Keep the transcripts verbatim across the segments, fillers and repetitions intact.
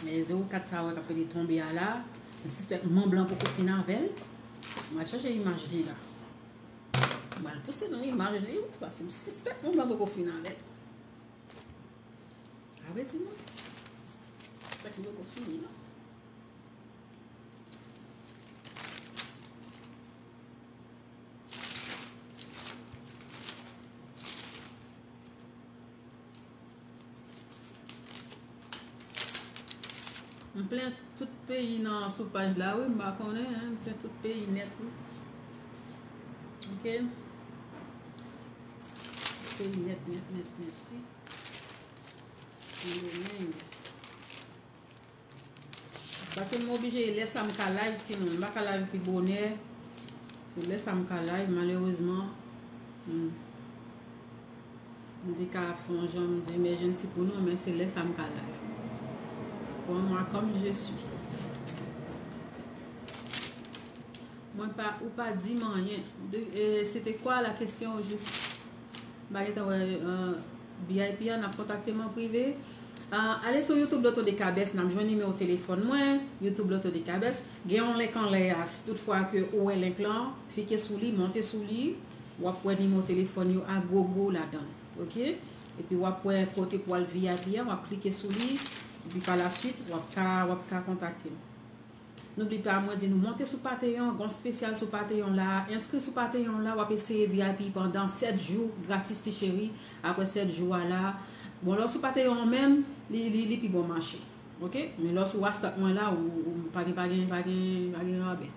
E zewo kat sa wè k ap pede tonbe a la. M sispèk Mont Blanc poko fin avè l. M al chache imaj li la. M al pouse nou imaj li, paske m sispèk Mont Blanc poko fin avè l. A vrè di mwen, m sispèk li poko fini, non. M plen tout peyi nan sou paj la, wi, m pa konnen, en, m plen tout peyi nèt, wi. Ok? Tout peyi nèt, nèt, nèt, nèt, wi. Sendomeng. Paske m oblije, lè sa m ka live, timoun. M pa ka live pi bonè. Se lè sa m ka live, malerezman. Hmm. M te ka fè yon jan m di emergency pou nou, men se lè sa m ka live. Prends-moi comme je suis. Mwen pa, ou pa di m anyen. De, eh, c'était quoi la question au juste? M pa gentan wè, eh, V I P a, n ap kontakte m an prive. Ah, ale sou YouTube Loto de Cabès, n ap jwenn nimewo telefòn mwen, YouTube Loto de Cabès. Gen yon link anlè a, si tout fwa ke ou wè link lan, klike sou li, monte sou li, w ap wè nimewo telefòn yo a gogo ladan l, ok? Epi w ap wè kote pou al V I P a, w ap klike sou li, epi pa la suite, w ap ka, w ap ka kontakte m. N'oublie pas, mwen di nou, monte sou Patreon, gen yon spesyal sou Patreon la, enskri sou Patreon la, w ap eseye V I P pandan sèt jou, gratis ti cheri, apre sèt jou a la. Bon, lè w sou Patreon menm, li, li, li pi bon mache. Ok? Men lè w sou WhatsApp mwen la, ou, ou pa gen, pa gen, pa gen, pa gen rabè.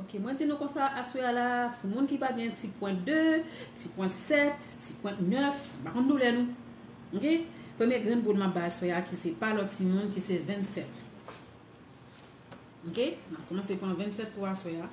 Ok, mwen di nou konsa, aswè a la, se moun ki pa gen ti pwent de, ti pwent sèt, ti pwent nèf, m pa konn doulè nou. Ok? Premye grenn boul m ap bay aswè a, ki se pa lòt timoun, ki se vennsèt. Ok? N ap kòmanse pran vennsèt pou aswè a.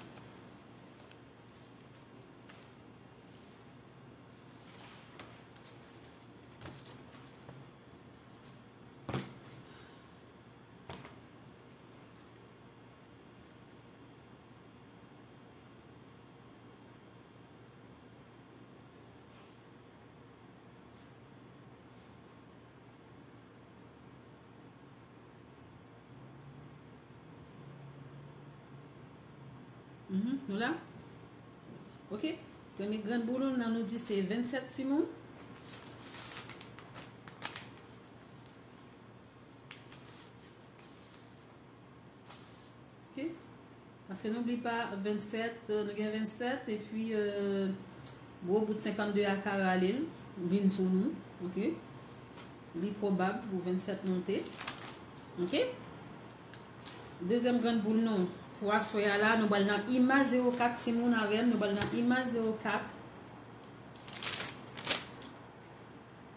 Mhm, nou la? Ok. Premye grenn boul nou, nou di se vennsèt timoun. Ok. Paske n'oublie pas, vennsèt, euh, nou gen vennsèt, epi, euh, gwo bout senkannde a ka rale l, vin sou nou, ok? Li pwobab pou vennsèt monte, ok? Dezyèm grenn boul nou, pou aswè a la, nou pral nan imaj zewo kat, timoun avè m, nou pral nan imaj zewo kat.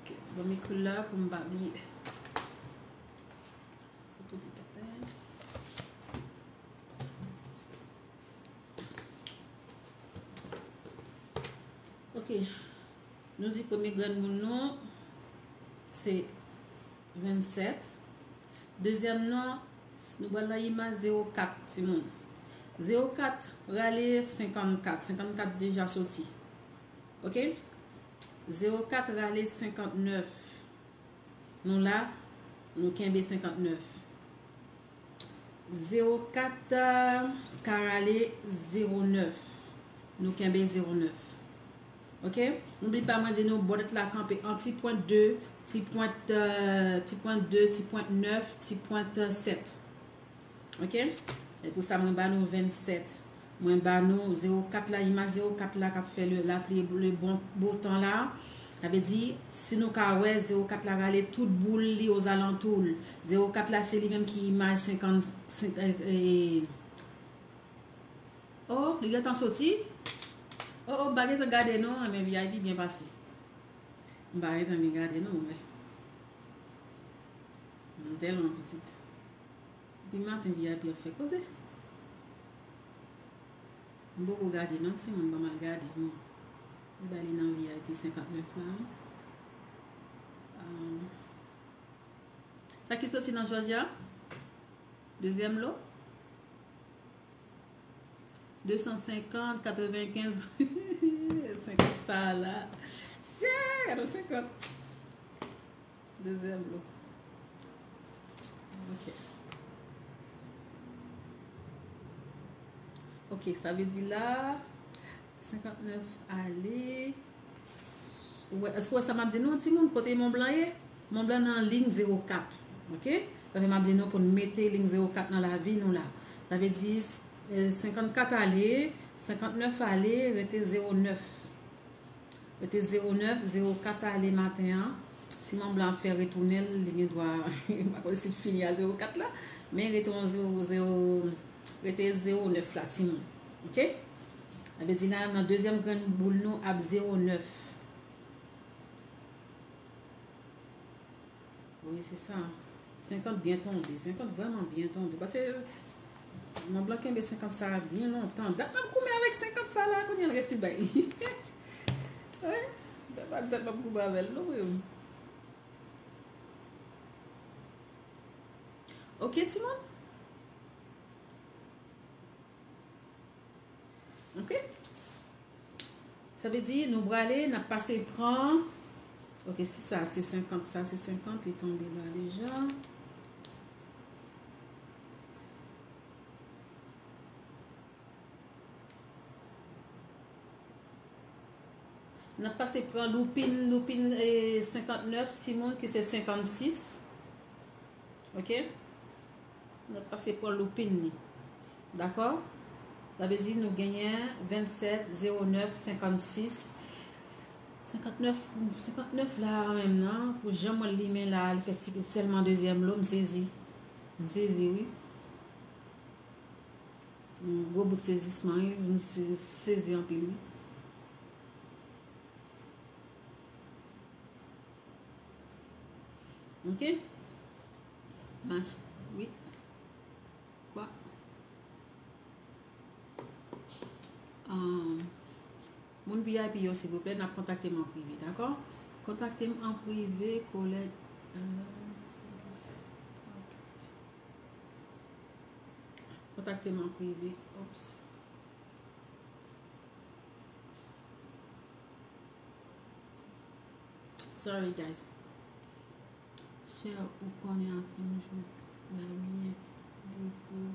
Ok, ban m ekri l la pou m pa bliye. Pou tout li pa pès. Ok. Nou di premye grenn moun nou, se vennsèt. Dezyèm nan, nou pral nan imaj zewo kat, timoun. Zewo kat rale senkannkat. Senkannkat deja soti. Ok? Zewo kat rale senkantnèf. Nou la, nou kenbe senkantnèf. Zewo kat, euh, ka rale zewo nèf. Nou kenbe zewo nèf. Ok? N'oublie pas, mwen di nou, bòdèt la kanpe an ti pwent de, ti pwent, euh, ti pwent de, ti pwent nèf, ti pwent sèt. Ok? E pou sa, mwen ba nou vennsèt. Mwen ba nou zewo kat la, imaj zewo kat la k ap fè le, lapli, le bon, beau temps la. Sa vle di, si nou ka wè, zewo kat la rale tout boul li ozalantou l. Zewo kat la, se li menm ki imaj senkant, senk, eh, eh, oh, li gentan soti? Oh, oh, m pa gentan gade non, men V I P byen pase. M pa gentan byen gade non, men. M tèlman pitit. Depi maten V I P ap fè koze. M poko gade non, timoun, ban m al gade non. Li ba li nan V I P senkantnèf la, wi. Ah. Sa ki soti nan Georgia? Dezyèm lo? De san senkant, katrevenkenz, senkant sa a la. Sye, gade yon senkant. Dezyèm lo. Ok. Ok, sa vle di la, senkantnèf ale. Ou wè, èske w wè sa m ap di nou, timoun, kote Mont Blanc ye? Mont Blanc nan liy zewo kat. Ok? Sa fè m ap di nou pou n mete liy zewo kat nan lavi nou la. Sa vle di, eh, senkannkat ale, senkantnèf ale, rete zewo nèf. Rete zewo nèf, zewo kat ale maten an. Si Mont Blanc ap fè retounen l, li gen dwa, m pa konn si l fini a zewo kat la, men rete yon zewo, zewo, rete zewo nèf la, timoun. Ok? Sa vle di la, nan dezyèm grenn boul nou ap zewo nèf. Wi, se sa. Senkant byen tonbe. Senkant vrèman byen tonbe. Paske Mont Blanc kenbe senkant sa a byen lontan. Dat m ap goumen avèk senkant sa la, kounye a l resi bay. Wi, dat m ap, dat m ap goumen avè l, non, wi. Ok, timoun? Ok? Sa vle di, nou prale, n ap pase pran. Ok, si sa se senkant, sa se senkant, li tonbe la deja. N ap pase pran loupin, loupin, eh, senkantnèf, timoun, ki se senkannsis. Ok? N ap pase pran loupin li. Dakò? Sa vle di nou genyen vennsèt, zewo nèf, senkannsis. Senkantnèf, senkantnèf la menm nan, pou jan mwen limen la, li fè ti sèlman dezyèm lo, m sezi. M sezi, wi. M gwo bout sezisman, wi. M se-, sezi anpil, wi. Ok? Mach, wi. Kwa? Um, moun V I P yo, silvouplè, n ap kontakte m an prive, dakò? Kontakte m an prive, kòlèg. Euh, kontakte m an prive. Oops. Sorry, guys. Chè, ou konnen anfen jou la byen depi w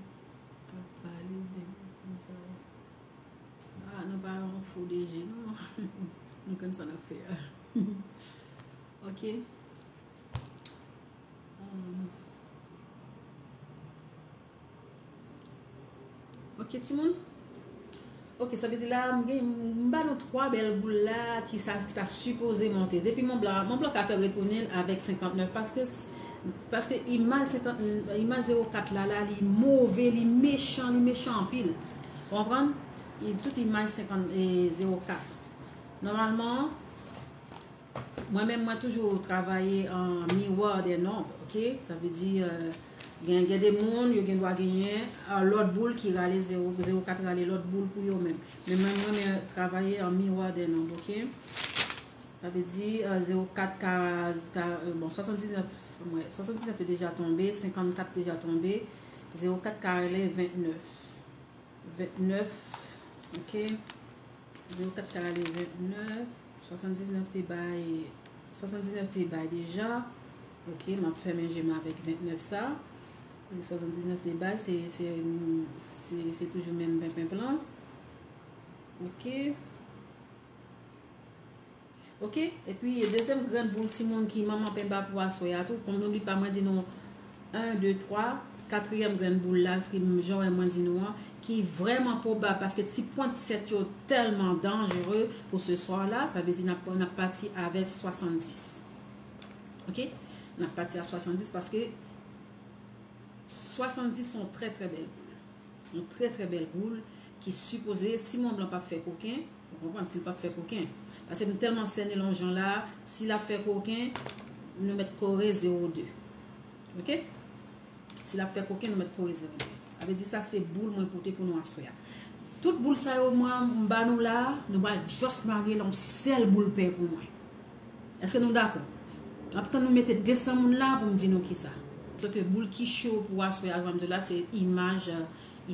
ka pale de sa. Ah, nou pa yon fou de je, non. Nou konn sa n ap fè a. Ok. Ok, timoun. Ok, sa vle di la, m gen, m ba nou twa bèl boul la ki sa, ki ta sipoze monte. Depi Mont Blanc, Mont Blanc ka fè retounen l avèk senkantnèf, paske, paske imaj senkant, imaj zewo kat la, la, li move, li mechan, li mechan anpil. Ou konprann? E tout imaj senkant, e zewo kat. Nòmalman, mwen menm, mwen toujou travay an miwa dè nonb, ok? Sa vle di, euh, gen, gen de moun, yo gen dwa genyen, euh, lòt boul ki rale zewo, zewo kat rale lòt boul pou yo menm. Men mwen, mwen, mwen travay an miwa dè nonb, ok? Sa vle di, euh, zewo kat ka, ka, euh, bon, swasanndiznèf, mwen, swasanndiznèf te deja tonbe, senkannkat deja tonbe, zewo kat ka rale vennèf. Vennèf, ok. Zewo kat ka rale vennèf, swasanndiznèf te bay, swasanndiznèf te bay deja. Ok, m ap fèmen je m avèk vennèf sa. E swasanndiznèf te bay, se, se, se, se toujou menm penpenp lan. Ok. Ok, epi dezyèm grenn boul timoun ki manman penba pou aswè a tou, kòm nou li pa mwen di nou en, de, twa, katriyèm grenn boul la, ki m jan wè mwen di nou an, ki vrèman pwobab paske ti pwent sèt yo tèlman danjere pou se swa la, sa vle di n ap, n ap pati avèk swasanndis. Ok? N ap pati a swasanndis paske swasanndis se yon trè, trè bèl boul. Yon trè, trè bèl boul ki sipoze, si Mont Blanc p ap fè koken, ou konprann, si l p ap fè koken. Paske nou tèlman sènen l yon jan la, si l ap fè koken, nou mèt kore zewo de. Ok? Si l ap fè koken, nou mèt kore zewo de. Sa vle di sa se boul mwen pote pou nou aswè a. Tout boul sa yo mwen m ba nou la, nou pral just marye l yon sèl boul pè pou mwen. Èske nou dakò? M ap tann nou mete de san moun la pou m di nou kisa. Paske boul ki cho pou aswè a, jan m di w la, se imaj,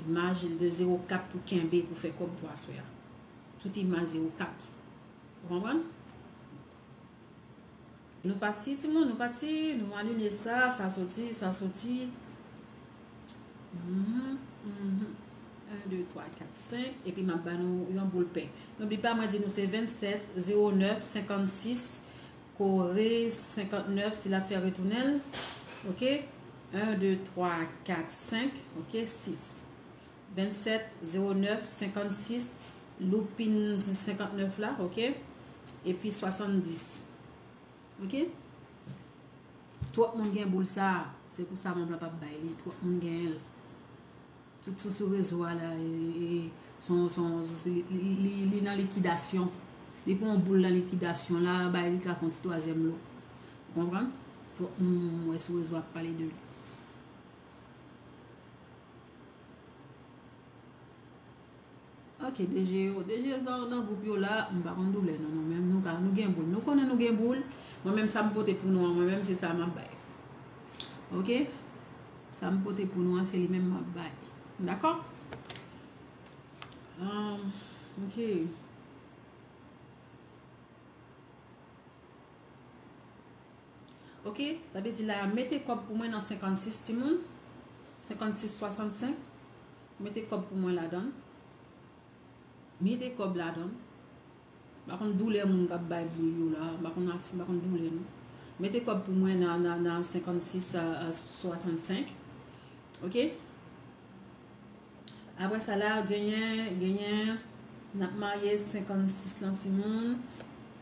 imaj de zewo kat pou kenbe, pou fè kòb pou aswè a. Tout imaj zewo kat. Ou konprann? Nou pati, timoun, nou pati, nou alinye sa, sa soti, sa soti. Mhm, mhm. En, de, twa, kat, senk, epi m ap ba nou yon boul pè. N'oublie pas, mwen di nou se vennsèt, zewo nèf, senkannsis, kore senkannèf, si l ap fè retounen l. Oke? En, de, twa, kat, senk, oke, sis. Vennsèt, zewo nèf, senkannsis, loupin senkannèf la, oke? Epi swasanndis. Oke? Twòp moun gen boul sa, se pou sa manm lan p ap bay li, twòp moun genyen l. Tout sou, sou rezo a la, e, e, son, son, li, li, li, li nan likidasyon. Depi yon boul nan likidasyon la, bay li ka fè yon ti twazyèm lo. Ou konprann? Twòp moun wè sou rezo ap pale de li. Ok, DG yo, DG nan, nan gwoup yo la, m pa konn doulè non, nou menm nou ka, nou gen boul. Nou konnen nou gen boul, mwen menm sa m pote pou nou an, mwen menm se sa m ap bay. Ok? Sa m pote pou nou an, se li menm m ap bay. Dakò? Um, ok. Ok, sa vle di la, mete kòb pou mwen nan senkannsis timoun. Senkannsis swasannsenk. Mete kòb pou mwen ladan. Mete kòb ladan. M pa konn doulè moun k ap bay boul yo la. M pa konn, m pa konn doulè non. Mete kòb pou mwen nan, nan, nan senkannsis, euh, euh, swasannsenk. Ok? Apre sa la, genyen, genyen, n ap marye senkannsis lan timoun.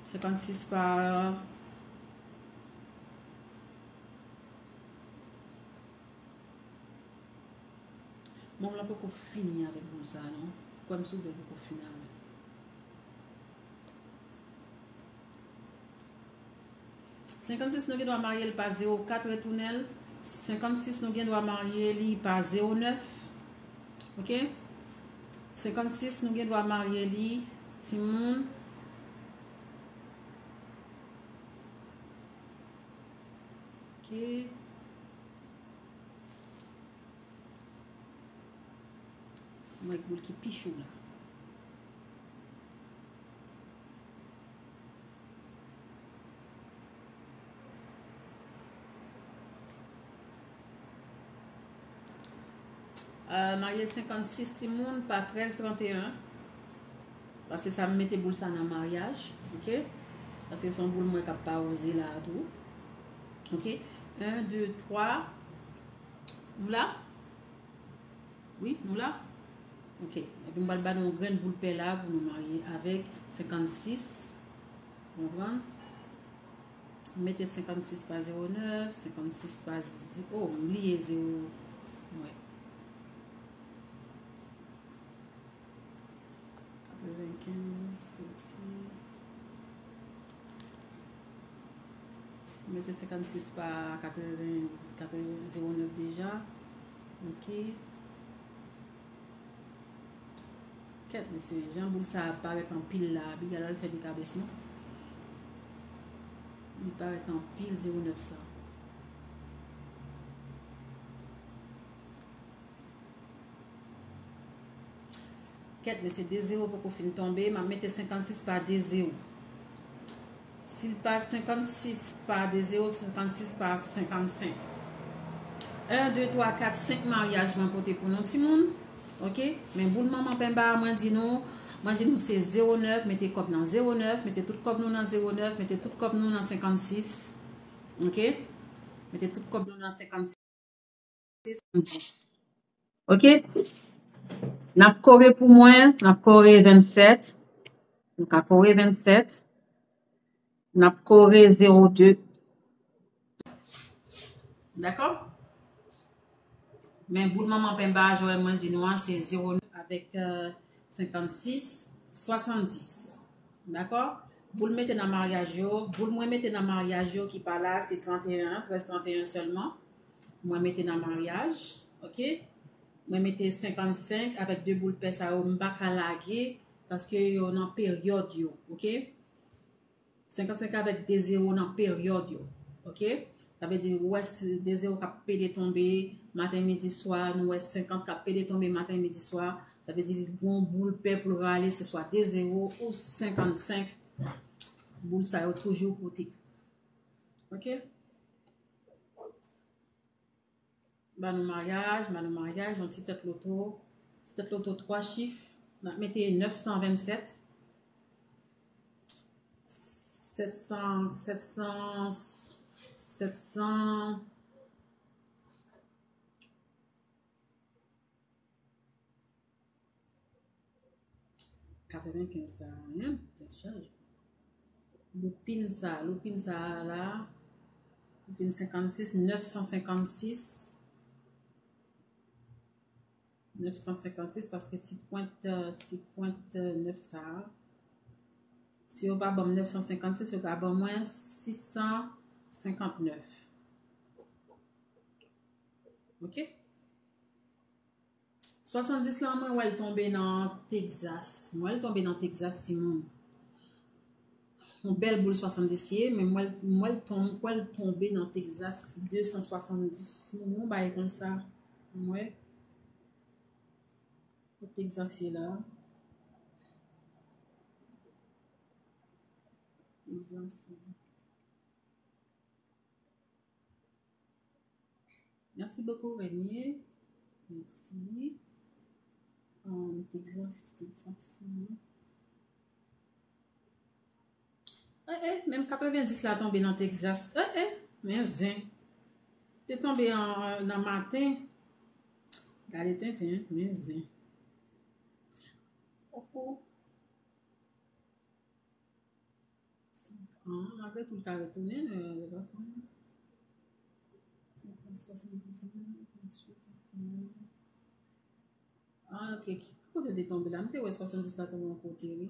Senkannsis pa. Manm lan poko fini avèk boul sa non. Kwè m si w vle poko fini avè l. Senkannsis nou gen dwa marye l pa zewo kat retounen l. Senkannsis nou gen dwa marye li pa zewo nèf. Ok? Senkannsis nou gen dwa marye li timoun. Ok. Mwen boul ki pi cho la. Euh, marye senkannsis timoun pa trèz tranteyen. Paske sa m mete boul sa nan maryaj, ok? Paske se yon boul mwen k ap pawouze la tou. Ok? En, de, twa. Nou la? Wi, nou la? Ok. Epi m pral ba nou yon grenn boul pè la pou nou marye avèk senkannsis. Konprann? M mete senkannsis pa zewo nèf, senkannsis pa ze-, oh, m bliye zewo. Mwen. Katrevenkenz, soti. Mete senkannsis pa katreven, katreven, zewo nèf deja. Ok. Kèt, mesye, jan boul sa ap parèt anpil la, piga l al fè dekabès non. Li parèt anpil zewo nèf sa. Kèt, mesye, de zewo poko fin tonbe, m ap mete senkannsis pa de zewo. Si l pa senkannsis pa de zewo, senkannsis pa senkannsenk. En, de, twa, kat, senk maryaj mwen pote pou nou, timoun. Ok? Men boul manman penba a, mwen di nou, mwen di nou se zewo nèf, mete kòb nan zewo nèf, mete tout kòb nou nan zewo nèf, mete tout kòb nou nan senkannsis. Ok? Mete tout kòb nou nan senkannsis. Swasanndis. Ok? N ap kore pou mwen, n ap kore vennsèt. Nou ka kore vennsèt. N ap kore zewo de. Dakò? Men boul manman penba a, jan mwen di nou an, se zewo nèf avèk, euh, senkannsis, swasanndis. Dakò? Boul mete nan maryaj yo, boul mwen mete nan maryaj yo ki pa la, se tranteyen, trèz tranteyen sèlman. Mwen mete nan maryaj, ok? Mwen mete senkannsenk avèk de boul pè sa yo, m pa ka lage, paske yo nan peryòd yo, ok? Senkannsenk avèk de zewo nan peryòd yo, ok? Sa vle di, ou wè si de zewo k ap pede tonbe maten, midi, swa, nou wè senkant k ap pede tonbe maten, midi, swa, sa vle di, li gon boul pè pou l rale, se swa de zewo ou senkannsenk. Boul sa yo toujou pote. Ok? Ba nou maryaj, ba nou maryaj, yon ti tèt loto. Ti tèt loto twa chif, n ap mete nèf san vennsèt, sèt san, sèt san, sèt san, katrevenkenz sa, hein, tèt chaje. Loupin sa, loupin sa la, loupin senkannsis, nèf san senkannsis, nèf san senkannsis, paske ti pwent, euh, ti pwent, euh, nèf sa a, si yo pa ban m nèf san senkannsis, yo ka ban mwen sis san senkantnèf. Ok? Swasanndis la, mwen wè l tonbe nan Texas. Mwen wè l tonbe nan Texas, timoun. Yon bèl boul swasanndis ye, men mwen, mwen wè l ton-, mwen wè l tonbe nan Texas, de san swasanndis. Yon bagay konsa. Mwen wè. Kot Texas ye la? Texas. Merci beaucoup, Renier. Merci. Um, Texas, Texas. Eh, eh, menm katrevenndis la tonbe nan Texas. Eh, eh, men zen. Te tonbe an, nan maten. Gade tenten, men zen. Oho. An, malgre tou l ka retounen, euh, ah, ok, ki kote l te tonbe la? M te wè swasanndis la tonbe yon kote, wi.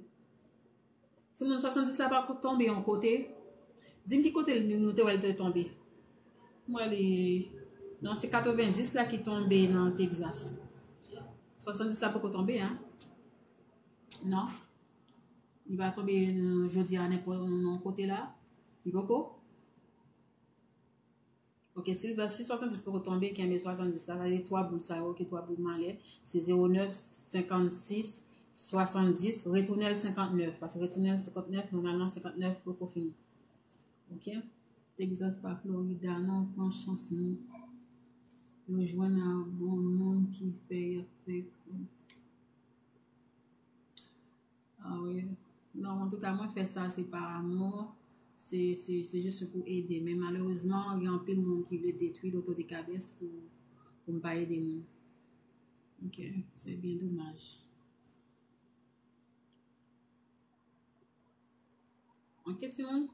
Timoun, swasanndis la pa tonbe yon kote. Di m ki kote l, nou te wè l te tonbe. M wè li, non, se katrevenndis la ki tonbe nan Texas. Swasanndis la poko tonbe, hein? Non. Li pa tonbe, euh, jodi a nenpòt yon kote la. Li poko. Ok, si, si swasanndis poko tonbe, kenbe swasanndis la, sa vle di twa boul sa yo, ok, twa boul malè, se zewo nèf, senkannsis, swasanndis, retounen l senkantnèf, paske retounen l senkantnèf, nòmalman senkantnèf poko fini. Ok? Texas pa Florida, non, pran chans nou. Yo jwenn a bon moun ki fè y ap fè. Ah wi. Non, antouka, mwen fè sa, se pa amou. Se, se, se jis pou ede. Men malerezman, gen anpil moun ki vle detwi Loto de Kabès pou, pou m pa ede moun. Ok, se byen domaj. Ok, timoun.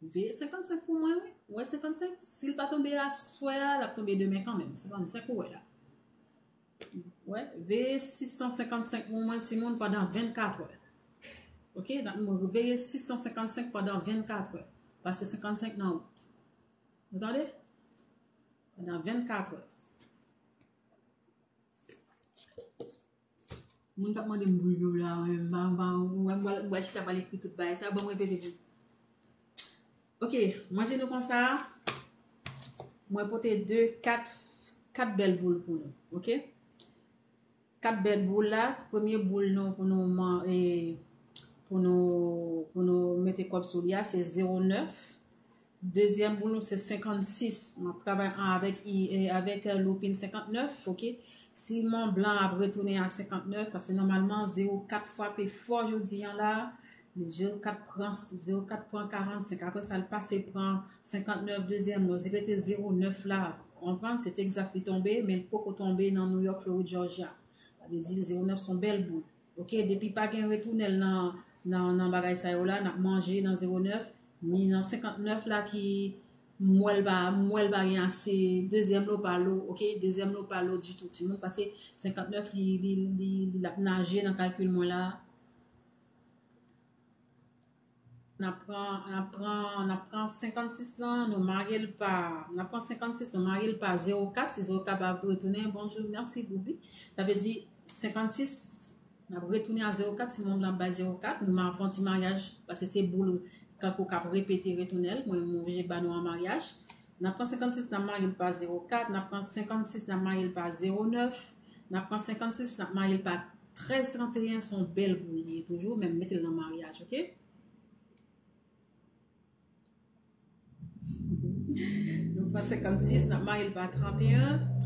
Veye senkannsenk pou mwen, wi. Ou wè senkannsenk? Si l pa tonbe aswè a, l ap tonbe demen kanmenm. Senkannsenk ou wè la. Ou wè, veye sis san senkannsenk pou mwen, timoun, pandan vennkat è. Ok? Donk, nou veye sis san senkannsenk pandan vennkat è. Pase senkannsenk nan wout. Ou tande? Pandan vennkat è. Moun k ap mande m boul yo la, mwen, m pa, m pa, mwen, mwen, mwen chita pral ekri tout bagay sa, bon, mwen repete pou. Ok, mwen di nou konsa, mwen pote de, kat, kat bèl boul pou nou, ok? Kat bèl boul la, premye boul nou pou nou man-, e, pou nou, pou nou mete kòb sou li a, se zewo nèf. Dezyèm pou nou se senkannsis. N ap travay an avèk i, e, avèk, e, loupin senkantnèf, ok. Si Mont Blanc ap retounen a senkantnèf, paske nòmalman zewo kat frape fò jodi a la. Zewo kat pran, zewo kat pran karannsenk. Apre sa, l pase pran senkantnèf, dezyèm nan, li rete zewo nèf la. Konprann? Se Texas li tonbe, men l poko tonbe nan New York, Florid, Georgia. Sa vle di zewo nèf se yon bèl boul. Ok, depi pa gen retounen l nan, nan, nan bagay sa yo la, n ap manje nan zewo nèf, ni nan senkantnèf la ki m wè l pa, m wè l pa gen ase, dezyèm lo pa lo, ok, dezyèm lo pa lo ditou, timoun, paske senkantnèf li, li, li, li, l ap naje nan kalkil mwen la. N ap pran, n ap pran, n ap pran senkannsis lan, nou marye l pa, n ap pran senkannsis, nou marye l pa zewo kat, si zewo kat ap retounen, bonjou, mèsi, Boubi. Sa vle di, senkannsis, n ap retounen a zewo kat, si Mont Blanc ap bay zewo kat, nou ma-, fè yon ti maryaj, paske se boul kankou k ap repete retounen l, mwen, mwen oblije ba nou an maryaj. N ap pran senkannsis, n ap marye l pa zewo kat, n ap pran senkannsis, n ap marye l pa zewo nèf, n ap pran senkannsis, n ap marye l pa trèz tranteyen, se yon bèl boul li ye toujou, men mete l nan maryaj, ok? Nou pran senkannsis, n ap marye l pa tranteyen.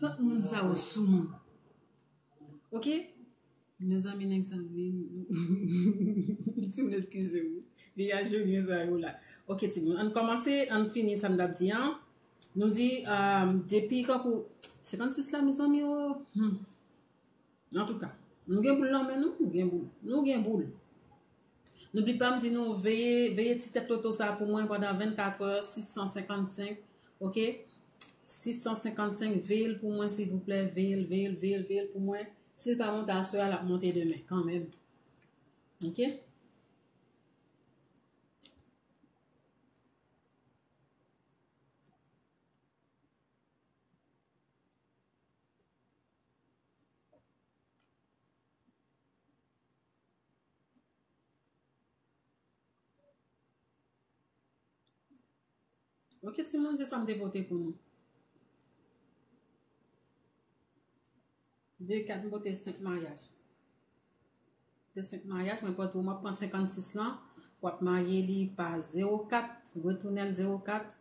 Tant moun sa yo sou mwen. Ok? Mezanmi, nèg sa vin. Ti moun, eskize m. Viyaj yo byen sa yo la. Ok, timoun, ann kòmanse, ann fini sa n t ap di an. Nou di, um, depi kankou senkannsis la, mezanmi, oh, hmm. Antouka, nou gen boul nan men nou, nou gen boul. Nou gen boul. Noubli pa m di nou, veye, veye ti tèt loto sa pou mwen pandan vennkat è, sis san senkannsenk, ok? Sis san senkannsenk, veye l pou mwen, silvouplè, veye l, veye l, veye l, veye l pou mwen. Si l pa monte aswè a, l ap monte demen, kanmenm. Ok? Ok, timoun, se sa m te pote pou nou. De kat, m pote senk maryaj. Te senk maryaj, mwen pote w, m ap pran senkannsis lan, w ap marye li pa zewo kat, retounen l zewo kat,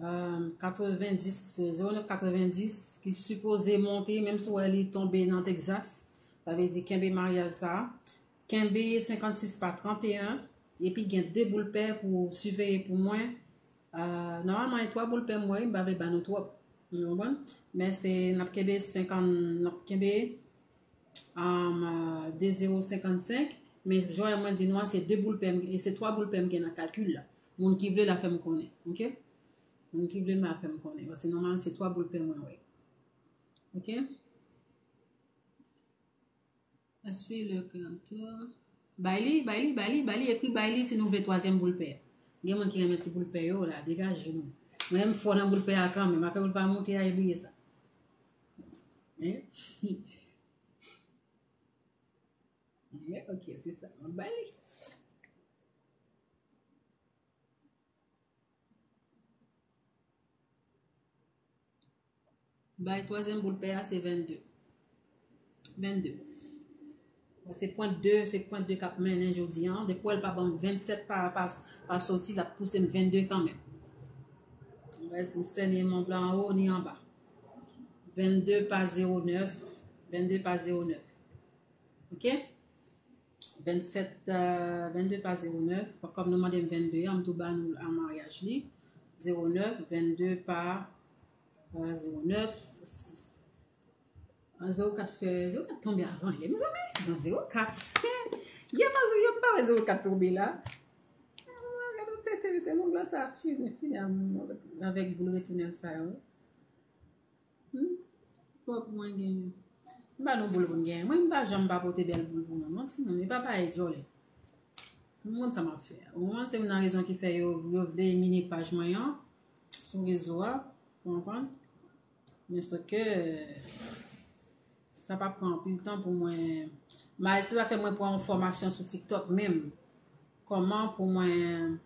euh, katrevendis, zewo nèf katrevendis, ki sipoze monte, menm si w wè li tonbe nan Texas, sa vle di kenbe maryaj sa a. Kenbe senkannsis pa trannteyen, epi gen de boul pè pou w siveye pou mwen. Euh, nòmalman, e twa boul pè m wè, m pa vle ba nou twòp. Ou konprann? Men se, n ap kenbe senkant, n ap kenbe, um, euh, de zewo senkannsenk, men jan mwen di nou an, se de boul pè m, e se twa boul pè m gen nan kalkil la. Moun ki vle la fè m konnen, ok? Moun ki vle la fè m konnen, paske nòmalman se twa boul pè mwen wè. Ok? Eswi le kreatè. Bay li, bay li, bay li, bay li, ekri bay li si nou vle twazyèm boul pè. Gen moun ki renmen ti boul pè yo la, degaje nou. Mwen menm fò nan boul pè a kanmenm, afè boul pa monte a, e bliye sa. Hein? Hein? Ok, se sa. Mwen bay li. Bay twazyèm boul pè a se vennde. Vennde. Se pwent de, se pwent de k ap mennen jodi an. Depi w wè l pa ban m vennsèt pa, pa, pa soti, l ap pouse m vennde kanmenm. Mwen, si m sènen Mont Blanc anwo ni anba. Vennde pa zewo nèf. Vennde pa zewo nèf. Ok? Vennsèt, euh, vennde pa zewo nèf. Kòm nou mande m vennde an, m tou ba nou an maryaj li. Zewo nèf, vennde pa, euh, zewo nèf. Ah, zewo kat fè, zewo kat tonbe avan yè, mezanmi. Nan zewo kat. Yè, pa, yo pa wè zewo kat tonbe la. Ah, gade yon tete, mesye, moun blan sa fini, fini avèk, avèk boul retounen sa yo. Hmm? Fòk mwen genyen. M ba nou boul pou m genyen. Mwen, m pa janm pa pote bèl boul pou mwen. Manti non, e pa payèt djòlè. M konn sa m ap fè. Ou konprann? Se youn nan rezon ki fè yo, yo vle elimine paj mwen an sou rezo a. Ou konprann? Men sòf ke, sa p ap pran anpil tan pou mwen. Maladi sa fè mwen pran yon fòmasyon sou TikTok menm. Kòman pou mwen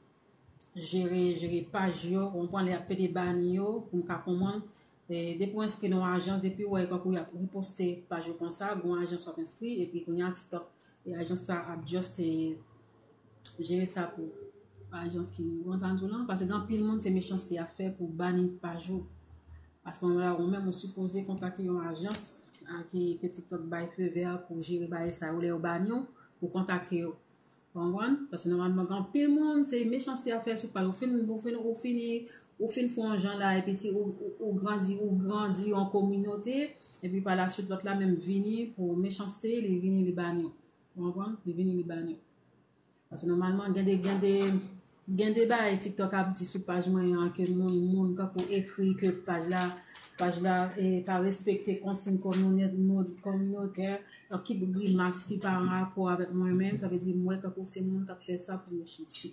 jere, jere paj yo, ou konprann, lè y ap pede bani yo, pou m ka konprann. E, depi w enskri nan yon ajans, depi w wè kankou y ap riposte paj ou konsa, gen yon ajans w ap enskri, epi kounye a TikTok, e ajans sa ap just, e, jere sa pou ajans ki, ou konn sa m di w lan, paske gen anpil moun se mechanste y ap fè pou bani paj ou. Paske moman la, ou menm ou sipoze kontakte yon ajans, a, ki, ke TikTok bay feu vert pou jere bagay sa yo, lè yo bani w, ou kontakte yo. Ou konprann? Paske nòmalman, gen anpil moun, se mechanste y ap fè sou paj. Ou fin, ou fin, ou fini, ou fin fè yon jan la, epi ti, ou, ou, ou grandi, ou grandi yon kominote, epi pa la swit, lòt la menm vini pou mechanste, li vini, li bani w. Ou konprann? Li vini, li bani w. Paske nòmalman, gen de, gen de, gen de bagay TikTok ap di sou paj mwen an ke moun, moun kankou ekri ke paj la, paj la, e, pa respekte konsiy kominotè, kominotè, ki grimas ki pa an rapò avèk mwen menm, sa vle di m wè kankou se moun k ap fè sa pou mechanste.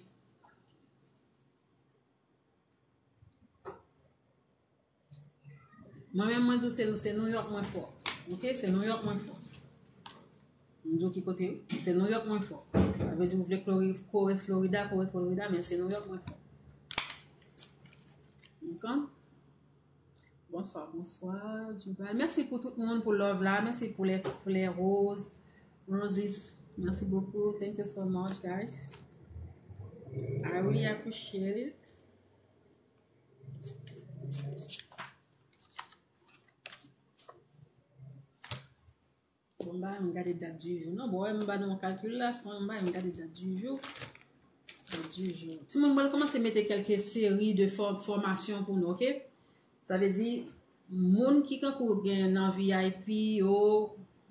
Mwen menm, mwen di w se, se Nouyòk mwen fò. Ok? Se Nouyòk mwen fò. M di w ki kote, wi. Se Nouyòk mwen fò. Sa vle di ou vle kore, kore Florida, kore Florida, men se Nouyòk mwen fò. Ou konprann? Bonswa, bonswa, Duval. Mèsi pou tout moun, pou love la. Mèsi pou lè flè roz. Roses. Merci beaucoup. Thank you so much, guys. I really appreciate it. Bon, m pa menm gade dat di jou. Non, bon, wè, m ba nou yon kalkil la, san m pa menm gade dat di jou. du jour. Timoun, mwen kòmanse mete kèlke seri de fò- fòmasyon pou nou, ok? Sa vle di, moun ki kankou gen nan V I P yo,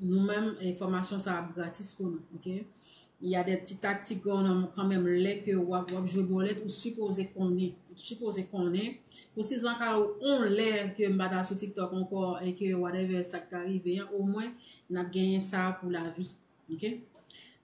nou menm, e, fòmasyon sa ap gratis pou nou, ok? Y a de ti taktik kanmenm, lè ke w ap, w ap jwe bòlèt, ou sipoze konnen, ou sipoze konnen. Pou si zanka on lè ke m pa ta sou TikTok ankò e ke whatever sa k ta rive an, omwen n ap genyen sa pou lavi. Ok?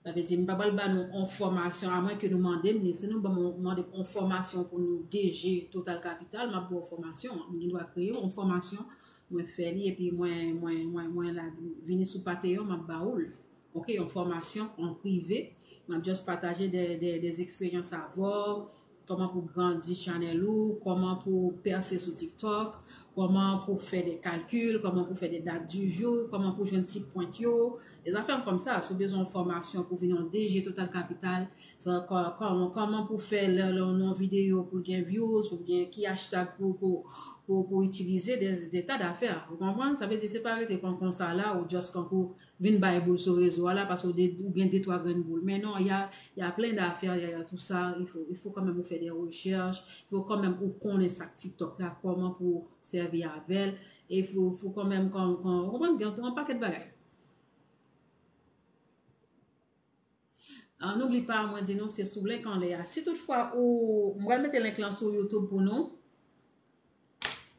Sa vle di, m pa pral ba nou on fòmasyon, amwen ke nou mande m li. Si nou ban mwen, mande m on fòmasyon pou nou D G Total Capital, m ap ba w fòmasyon an. M gen dwa kreye on fòmasyon, mwen fè li, epi mwen, mwen, mwen, mwen la, vini sou Patreon, m ap ba ou l. Ok, yon fòmasyon an prive. M ap just pataje de, de, de eksperyans avè w, kòman pou grandi chanèl ou, kòman pou pèse sou TikTok, kòman pou fè de kalkil, kòman pou fè de dat di jou, kòman pou jwenn ti pwent yo, de zafè kòmsa. Si w bezwen yon fòmasyon pou vin yon D G Total Capital, sa, kò- kòman, kòman pou fè lè, lè w nan yon videyo pou l gen views, pou l gen ki hashtag pou, pou, pou, pou itilize, de, de ta dafè. Ou konprann? Sa vle di, se pa rete kon, konsa la, ou just kankou vin bay boul sou rezo a la, paske w de- ou gen de twa grenn boul. Men non, y a, y a plein d'affaires derrière tout ça. Il faut, il faut quand même ou fè de rechèch, il faut quand même ou konnen sa k TikTok la, kòman pou sèvi avè l. E fò, fò kanmenm, kan, kan, ou konprann, gen yon pakèt bagay. Ah, n'oublie pas, mwen di nou, se sou link anlè a. Si toutfwa ou, mwen mete link lan sou YouTube pou nou.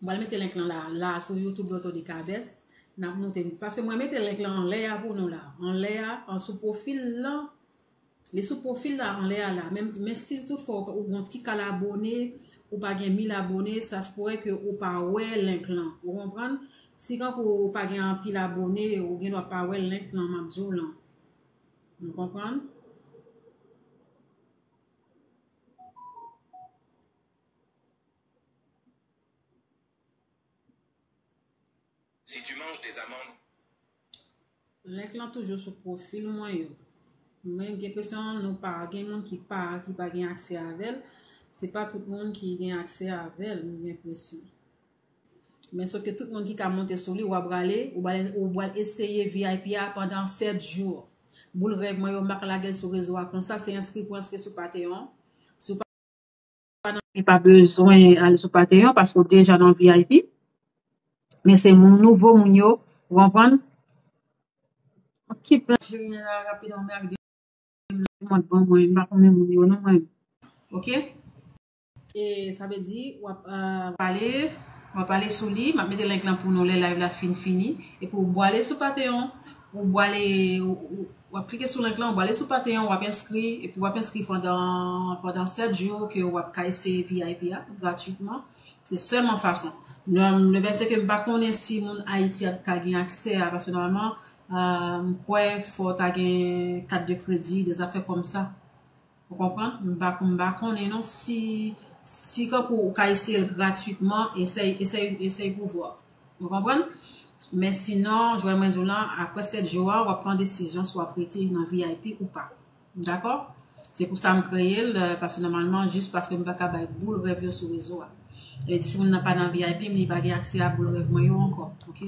Mwen mete link lan la, la sou YouTube Loto de Cabès. N ap moute, paske mwen mete link lan anlè a pou nou la. Anlè a, an sou pwofil lan. Li sou pwofil la, anlè a la. Men, men si toutfwa ou, ou gen ti kal abone, ou pa gen mil abone, sa se pwouve ke ou pa wè link lan. Ou konprann? Si kankou ou pa gen anpil abone, ou gen dwa pa wè link lan, m ap di w lan. Ou konprann? Si tu manges des amandes. Link lan toujou sou pwofil mwen yo. Men gen enpresyon nou pa gen moun ki pa, ki pa gen aksè avè l. Se pa tout moun ki gen aksè avè l, mwen gen enpresyon. Men sof ke tout moun ki ka monte sou li, w ap rale, ou pral, ou pral eseye V I P a pandan sèt jou. Boul rèv mwen yo, m pa ka lage l sou rezo a konsa, se enskri pou enskri sou Patreon. Si w pa nan, li pa bezwen ale sou Patreon paske w deja nan V I P. Men se moun nouvo moun yo, ou konprann? Ki plan cheri la rapid an mèg de mond ban mwen, m pa konnen moun yo non mwen. Ok? E sa vle di, w ap, euh, pale, w ap pale sou li, m ap mete link lan pou nou lè live la fin fini. Epi w bwale sou Patreon, ou bwale, ou, ou, w ap klike sou link lan, ou bwale sou Patreon, w ap enskri, epi w ap enskri pandan, pandan sèt jou ke w ap ka eseye V I P a gratwitman. Se sèlman fason. Non, le menm se ke m pa konnen si moun Ayiti ap ka gen aksè a, paske nòmalman, euh, m kwè fò w ta gen kat de kredi, de zafè kòmsa. Ou konprann? M pa, m pa konnen non si, si kankou ou ka eseye l gratwitman, eseye, eseye, eseye pou vwa. Ou konprann? Men sinon, jwè mwen di w lan, apre sèt jou a, w ap pran desizyon si w ap rete nan V I P ou pa. Dakò? Se pou sa m kreye l, euh, paske nòmalman, jis paske m pa ka bay boul rèv yo sou rezo a. E si moun nan pa nan V I P, m li pa gen aksè a boul rèv mwen yo ankò, ok?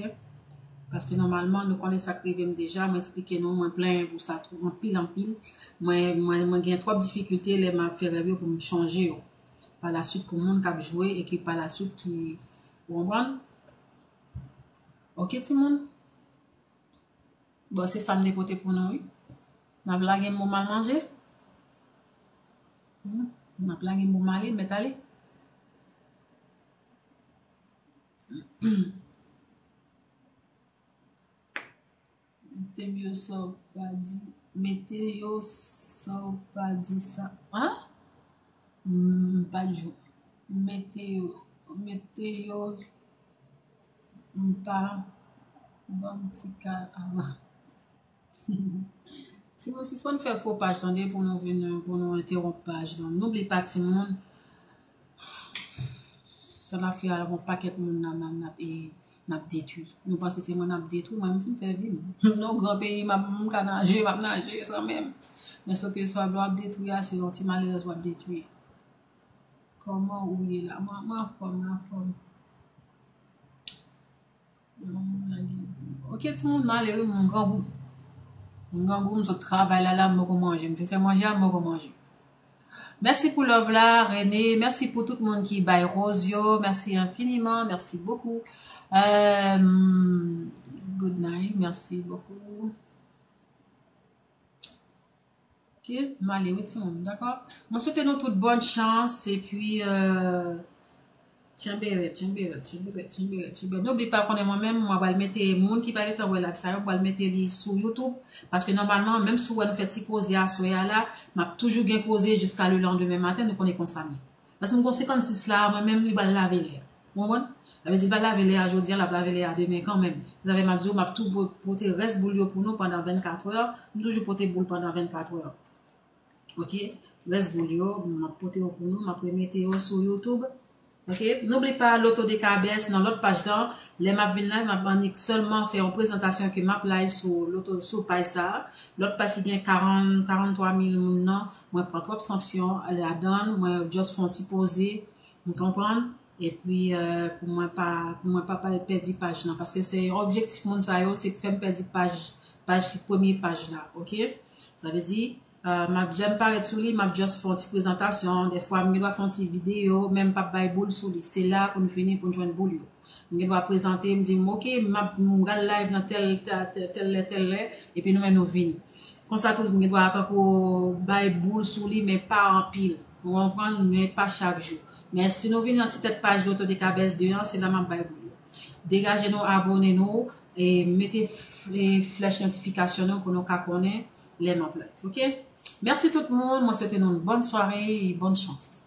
Paske nòmalman, nou konnen sa k rive m deja, mwen eksplike nou, mwen plenyen pou sa twò, anpil, anpil. Mwen, mwen, mwen gen twòp difikilte lè m ap fè rèv yo pou m chonje yo. Pa la swit pou moun k ap jwe e ki pa la swit ki, ou konprann? Ok, timoun? Bon, se sa m te pote pou nou, wi. N ap lage m pou m al manje. Hmm, n ap lage m pou m ale, m mèt ale. Mete yo sa w pa di, mete yo sa w pa di sa. An? M pa di. Mete yo, mete yo, m pa ban m ti kal avan. Timoun, sispann fè fo paj, tande, pou nou vin, pou nou entewonp paj lan. Noubli pa, timoun, sa n ap fè a, gon pakèt moun nan, nan, nan, e, n ap detwi. Nou panse se mwen n ap detwi, mwen m fin fè vi m. Nan gran peyi, m ap, m ka naje, m ap naje san menm. Men sòf ke sa w ap detwi a, se yon ti malerèz w ap detwi. Kòman ou ye la? Mwen, mwen anfòm, mwen anfòm. Ok, timoun, m ale wi, m grangou. M grangou, m sot travay la, la, m poko manje. M fin fè manje a, m poko manje. Mèsi pou love la, Rene. Mèsi pou tout moun ki bay rose yo. Mèsi enfiniman. Mèsi bokou. Euh, good night. Mèsi bokou. Ok, m ale wi timoun, dakò? Mwen swete nou tout bòn chans epi euh, tchenbere, tchenbere, tchenbere, tchenbere, tchenbere. N'oublie pas konnen mwen menm, mwen pral mete moun ki pa gentan wè live sa yo, mwen pral mete li sou YouTube. Paske nòmalman, menm si w wè nou fè ti koze aswè a la, m ap toujou gen koze jiska le lendemain maten, nou konnen konsa m ye. Paske m gon senkannsis la, mwen menm li pral lave lè. Ou konprann? Sa vle di l pral lave lè a jodi a, l ap lave lè a demen kanmenm. Se sa fè m ap di w, m ap tou po- pote rès boul yo pou nou pandan vennkat è. M toujou pote boul pandan vennkat è. Ok? Rès boul yo, m ap pote yo pou nou, m ap remete yo sou YouTube. Ok? N'oublie pas Loto de Cabès nan lòt paj lan. Lè m ap vin live, m ap annik sèlman fè yon prezantasyon ke m ap live sou Loto, sou paj sa. Lòt paj ki gen karant, karant twa mil moun nan, mwen pran twòp sanksyon ladan l, mwen just fè yon ti poze, m konprann. Epi euh, pou mwen pa pou mwen pa pèdi paj lan, paske se objektif moun sa yo, se fè m pèdi paj, paj premye paj la, ok? Sa vle di, euh, m ap, lè m parèt sou li, m ap just fè yon ti prezantasyon, dèfwa m gen dwa fè yon ti videyo, men m p ap bay boul sou li. Se la pou n vini pou n jwenn boul yo. M gen dwa prezante, m di m, ok, m ap m pral live nan tèl tèl tèl lè, tèl lè, epi nou menm nou vini. Konsa tou, m gen dwa tankou bay boul sou li, men pa anpil. Ou konprann? Men pa chak jou. Men si nou vin nan ti tèt paj Loto de Cabès de an, se la m ap bay boul yo. Degaje nou, abone nou, e mete f- e flèch notifikasyon nou pou nou ka konnen lè m ap live. Ok? Mèsi tout moun. Mwen swete nou yon bòn sware e bòn chans.